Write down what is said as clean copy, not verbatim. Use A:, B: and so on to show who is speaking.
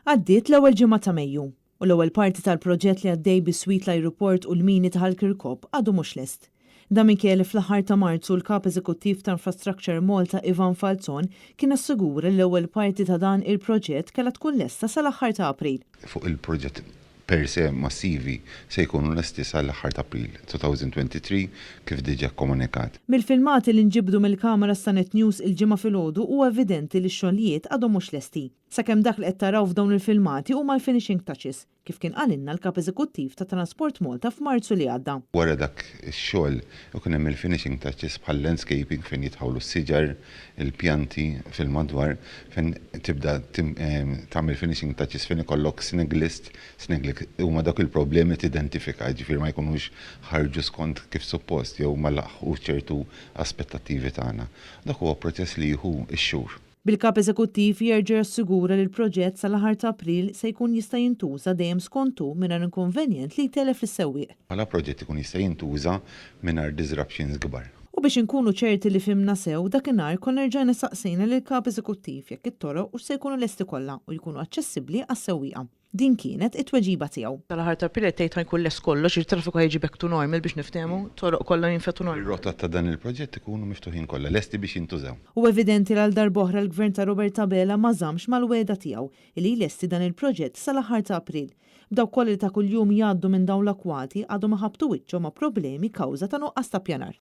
A: Għaddiet l-ewwel ġimgħa ta' Mejju, u l-ewwel parti tal-proġett li għaddej biswit l-ajruport u l-mini ta' Ħal Kirkop għadu mhux lest. Dan minkejja li fl-aħħar ta' Marzu l-Kap Eżekuttiv ta' Infrastructure Malta Ivan Falzon kien assigura li l-ewwel parti ta' dan il-proġett kellha tkun lesta sal-aħħar ta' April.
B: Fuq il-proġett per se massivi se jkunu lesti sal-aħħar ta' April 2023 kif diġà kkomunikat.
A: Mill-filmati li nġibdu mill-kameras ta' Net News il-Ġimgħa filgħodu huwa evidenti li x-xogħlijiet għadhom mhux lesti. Sakemm dak li qed taraw f'dawn il-filmati huma l-finishing touches, kif kien qalilna l-Kap Eżekuttiv ta' Transport Malta f'Marzu li għadda.
B: Wara dak ix-xogħol ikun hemm il-finishing touches bħal landscaping fejn jitħawlu s-siġar, il-pjanti fil-madwar, fejn tibda tagħmel finishing touches fejn ikollok snag list, snag list huma dawk il-problemi tidentifika, jiġifieri ma jkunux ħarġu skont kif suppost jew ma laħqux ċertu aspettattivi tagħna. Dak huwa proċess li jieħu x-xhur.
A: Bil-Kap Eżekuttiv jerġa' jassigura li l-proġett sal-aħħar ta' April se jkun jista' jintuża dejjem skont hu mingħajr inkonvenjent li jtellef lis-sewwieq.
B: Bħala proġett ikun jista' jintuża mingħajr disruptions kbar.
A: U biex inkunu ċerti li fhimna sew, dakinhar konna rġajna saqsejna lill-Kap Eżekuttiv jekk it-toroq hux se jkunu lesti kollha u jkunu aċċessibbli għas-sewwieqa. Din kienet it-tweġiba tiegħu. Sal-aħħar ta' April qed tgħid ħa jkun lest kollox, it-traffiku ħa jiġi back to normal biex niftehmu, toroq kollha jinfetħu normal.
B: Ir-rotot ta' dan il-proġett ikunu miftuħin kollha, lesti biex jintużaw.
A: Hu evidenti li għal darb'oħra l-Gvern ta' Robert Abela ma żammx mal-wegħda tiegħu li jlesti dan il-proġett sal-aħħar ta' April. B'dawk kollha li ta' kuljum jgħaddu minn dawn l-akkwati għadhom iħabbtu wiċċhom ma' problemi kawża ta' nuqqas ta' ppjanar.